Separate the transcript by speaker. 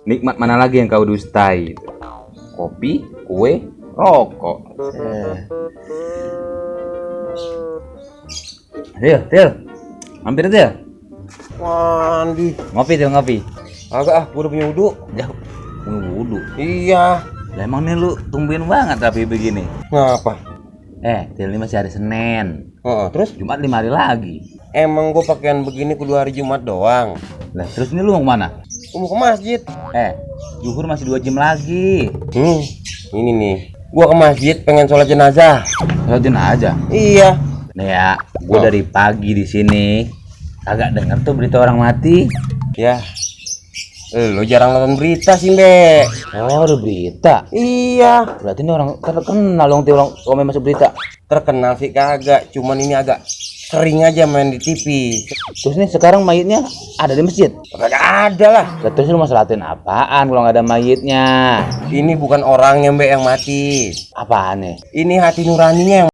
Speaker 1: Nikmat mana lagi yang kau dustai? Kopi, kue, rokok. Til, mampir Til.
Speaker 2: Mandi.
Speaker 1: Ngopi Til, ngopi.
Speaker 2: Agak gua udah punya wudhu.
Speaker 1: Jauh, wudhu.
Speaker 2: Iya.
Speaker 1: Lah emang nih lu tumben banget tapi begini.
Speaker 2: Ngapa?
Speaker 1: Til ini masih hari Senin.
Speaker 2: Terus
Speaker 1: Jumat 5 hari lagi.
Speaker 2: emang gua pakaian begini kudu hari Jumat doang.
Speaker 1: Lah terus ini lu mau kemana?
Speaker 2: Gua mau ke masjid.
Speaker 1: Zuhur masih 2 jam lagi.
Speaker 2: Ini nih. Gua ke masjid pengen sholat jenazah.
Speaker 1: Sholatin aja.
Speaker 2: Iya.
Speaker 1: Nih ya, gua dari pagi di sini agak denger tuh berita orang mati.
Speaker 2: Ya. Lo jarang nonton berita sih, Mbak.
Speaker 1: Oh, ada berita.
Speaker 2: Iya.
Speaker 1: Berarti ini orang terkenal dong, orang komen masuk berita.
Speaker 2: Terkenal sih kagak, cuman ini agak sering aja main di TV.
Speaker 1: Terus nih sekarang mayitnya ada di masjid.
Speaker 2: Kagak ada lah.
Speaker 1: Lah, terus lu mau sholatin apaan kalau nggak ada mayitnya?
Speaker 2: Ini bukan orangnya, Mbak, yang mati.
Speaker 1: Apaan nih?
Speaker 2: Ini hati nuraninya yang